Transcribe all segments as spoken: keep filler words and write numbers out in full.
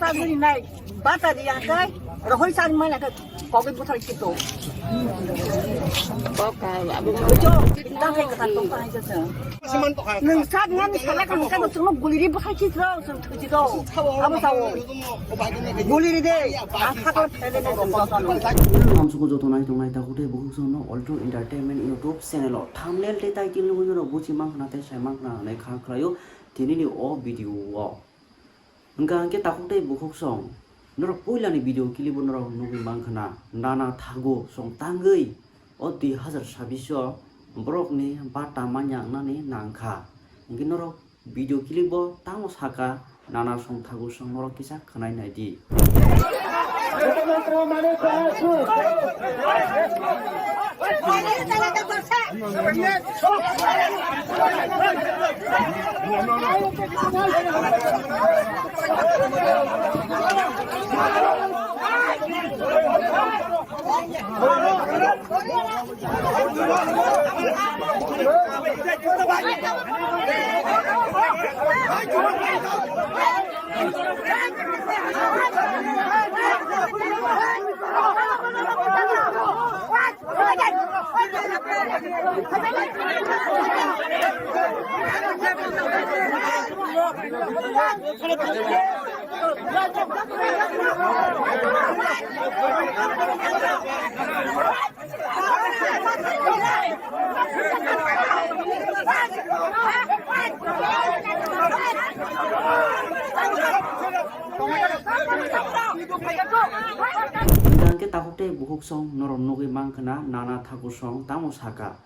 Sagri nai, bata di akai, rohoi sari mai nakai, kogi buthai kito. Bujo, tang kai kata tong kai jasa. Nung sat ngan sala kan kai sung guliri buthai kito, sung thuji do. Abo sao. Guliri de, ang khato thele de sung do. Amsuku joto nai tong nai takhuk tei bukhuk song no Ultra Entertainment YouTube channel o thumbnail tei title ni buino buchi mang khna tei sai mang khna nai kha khlaio tini ni o video o. Hwnkha hwnkhe takhuk tei bukhuk song norok puilani video clip o norok nugwi mankha na, nana thago song tangwi o dui hazar sabbish o borokni bata manya wngnani nangkha. Hwnkhe norok video clip o tamo saka, nana song thago song norok kisa khwnai naidi. Hingkha hingkhe takhuk tei bukhuk song norok nugwi mankha na, nana thago song tamo saka.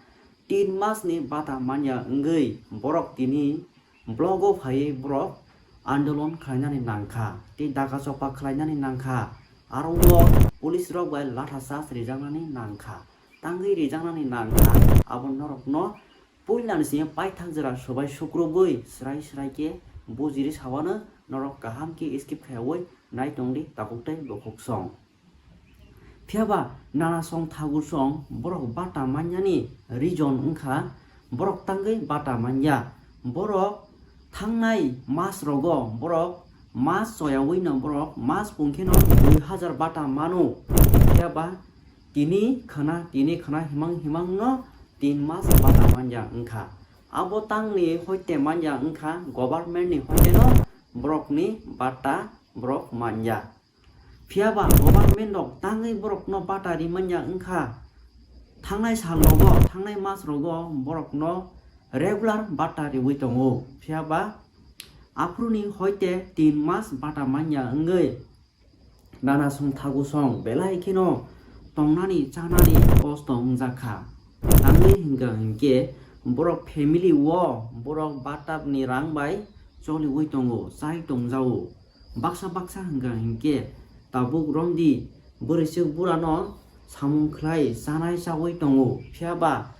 Tin mas ni bata manya wngwi borok tini blogo phaiwi borok andolon khlainani nangkha tei daga chokpa khlainani nangkha. Aro o police rok bai latha charge rijaknani nangkha, tangwi rijaknani nangkha. Abo norokno puilani simi paithak jora swbai sukrubwi swrai swrai khe bujiri sawano norok kaham khe skip khaiwi nai tongdi takhuk tei bukhuk song. Phiya ba nana song thago song borok bata manyani reason wngkha borok tangwi bata manya. Borok thangnai mas rogo borok mas choyawi no borok mas pungkheno dui hazar bata mano. Phiya ba tini khana tini khana himang himang no tin mas bata manya wngkha. Abo tangni hoite manya wngkha government ni hoite no borokni bata borok manya. Phiya ba government rok tangwi borokno bata rimanya wngkha. Thangnai sal rogo, thangnai mas rogo borokno regular bata riwi tongo. Phiya ba aphuruni hoite tin mas bata manya wngwi nana song thago song belai kheno tongnani chanani kosto wngjakha. Tangwi hwnkha hinkhe borok family o borok bata ni rang bai choliwi tongo, chai tongjago. Baksa baksa hwnkha hinkhe tabuk romdi bwrwichwk burano samung khlai chanai chaui tongo. Phiya ba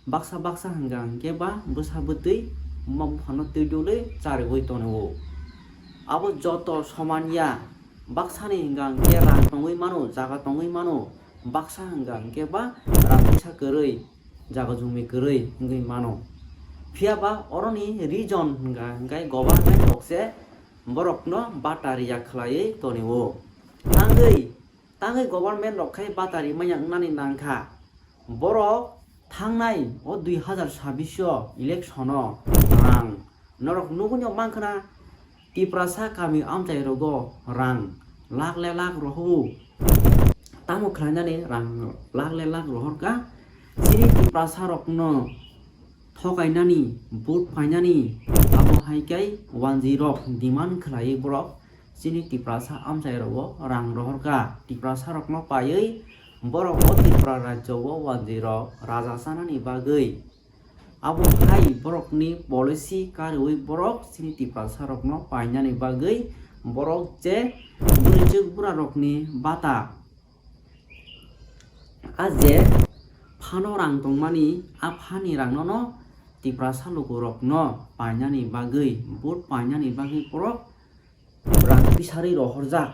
baksa baksa hwnkha hinkhe ba bwsa bwtwi buma buphano twi dwlwi chariui tongo. Abo joto soman ya, baksani hwnkha hinkhe rang tongwi mano, jaga tongwi mano, baksa hwnkha hinkhe ba rang puisa kwrwi, jaga jumi kwrwi wngwi mano. Phiya ba oroni reason hwnkha hinkhe government rok se borokno bata riya khlaiwi tonio. Tangwi, tangwi government rok khai bata rimanya wngnani nangkha. Borok thangnai o dui hazar sabbish o election o rang norok nugwi no mankha na, Tiprasa kami amchai rogo rang lakh le lakh rohor. Tamo khlainani rang lakh le lakh rohorkha? Chini Tiprasa rokno thokainani, vote painani, abo hai khe wanjwi rok demand khlaiwi borok chini Tiprasa amchai rogo rang rohorkha. Tiprasa rokno paiwi borok o Tripura rajyo o wanjwi rok raja chanani bagwi. Abo hai borokni policy karwi borok chini Tiprasa rokno painani bagwi borok je bwrwichwk bura rokni bata a je phano rang tongmani, a phani rangno no Tiprasa lukurokno painani bagwi, vote painani bagwi borok rang pisari rohorjak.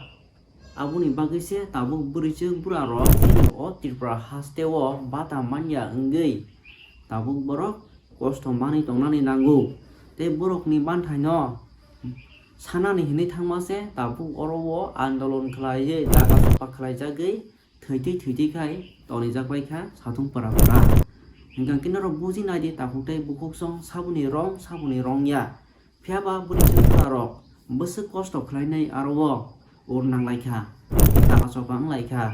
Aboni bagwi se tabuk bwrwichwk bura rok chini o Tripura haste o bata manya wngwi tabuk borok kosto manwi tongnani nango. Tei borokni manthaino Sanani hinwi thangma se tabuk oro o andolon khlaiwi daga sopa khlaijagwi thwitwi thwitwi khai tonijak bai kha satung pora pora. Hwnkha khe norok buji nai di takhuk tei bukhuk song saboni rong saboni rong ya. Phiya ba bwrwi chwng bwrarok bwswk kosto khlainai aro o ur nang lai kha, daga sopa wng lai kha.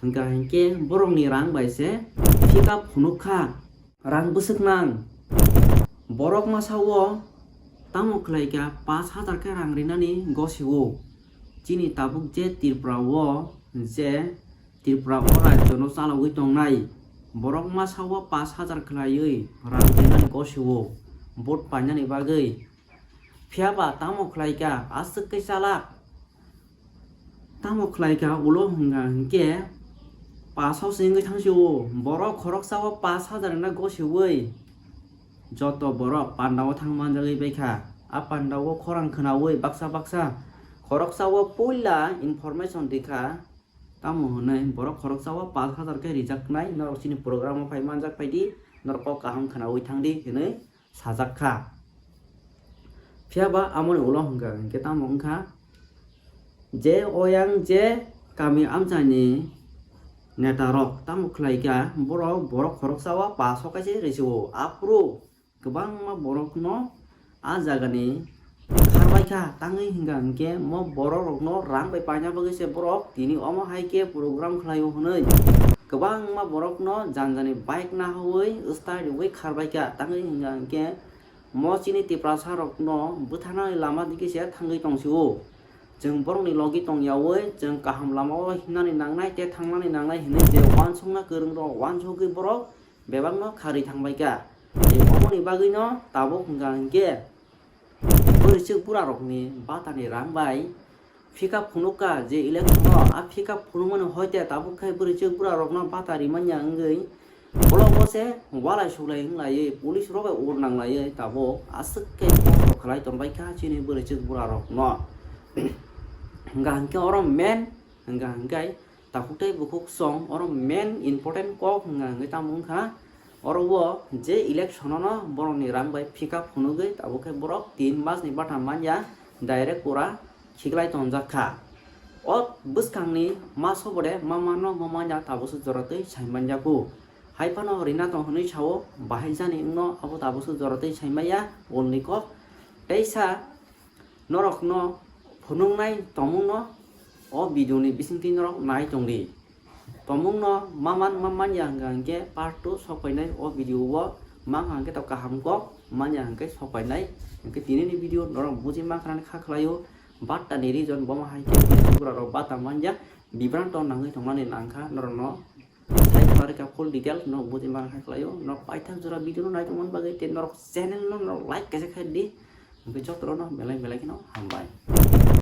Hwnkha hinkhe borokni rang bai se pick up phunuk kha. Rang bwswk nang. Borok masa o tamo khlai kha, pash hajar khe rang rinani gosi o. Chini tabuk je Tripura o, je Tripura o rajyo no chalogwi tongnai, borok masa o pash hajar khlaiwi rang rinani gosi o, vote painani bagwi. Phiya ba tamo khlai kha, aswk khe chalak. Tamo khlai kha ulo hwnkha hinkhe pash o se wngwi thang si o. Borok khoroksa o pash hajar wngna gosiwi joto borok panda o thang manjagwi bai kha. A panda o khorang khwnawi baksa baksa khoroksa o puila information rikha. Tamo hwnwi borok khoroksa o pash hajar khe rijaknai norok chini program o phai manjak phai di, norok kok kaham khwnawi thang di hwnwi sajak kha. Phiya ba amoni ulo hwnkha hinkhe tamo wngkha je oyang je kami amchaini neta rok tamo khlai kha, borok, borok khoroksa o pash o kaisa risi o. Aphuru kwbangma borokno a jagani kharbai kha, tangwi hwnkha hinkhe mo borok rokno rang bai paina bagwi se borok tini omo hai khe program khlai o hwnwi kwbangma borokno jani jani bike nahawi start rwwi kharbai kha, tangwi hwnkha hinkhe mo chini Tiprasa rokno bwtharnani lama digi se thangwi tong si o. Chwng borokni logi tong yawi chwng kaham lama o himnani nangnai tei thangnani nangnai hinwi je uansukna kwrwng rok uansugwi borok bebakno kharwi thangbai kha. Tei oboni bagwino tabuk hwnkha hinkhe bwrwichwk burarokni batani rang bai pick up phunuk kha je election o, a pick up phunukmani hoite tabuk khe bwrwichwk burarokno bata rimanya wngwi block o se walai suklai wnglaiwi police rok bai ur nanglaiwi tabuk aswk khe kosto khlai tongbai kha chini bwrwichwk burarokno. Hwnkha hinkhe oro main hwnkha hinkhe takhuk tei bukhuk song oro main important kok hwnka hwnkhe tamo wngkha oro o je election o no borokni rang bai pick up phunugwi tabuk khe borok tin mas ni bata manya direct pura khiklai tongjak kha. O bwskangni maso bode ma mano ma manya tabukse jora twi sai manjago. Hai phano rina tong hwnwi sao bahai jani wngno abo tabukse jora twi sai maya ulni kok. Teisa norokno phunuknai tongmungno o video ni bisingtwi norok nai tongdi. Tongmungno maman maman ya hwnkha hinkhe part two sok painai o video o mankha hinkhe to kaham kok manya hinkhe sok painai. Hinkhe tini ni video norok buji mankha nani kha khlaio. Batta ni reason bomo hai khe bura rok bata manya bibranto nangwi tongmani nangkha norokno. Sai khwlai kha full detail norok buji mankha khlaio. Norok paithak jora video no nai tongmani bagwi tei norok channel no norok like kaisa khai di. Hinkhe jotono belai belai kheno hambai.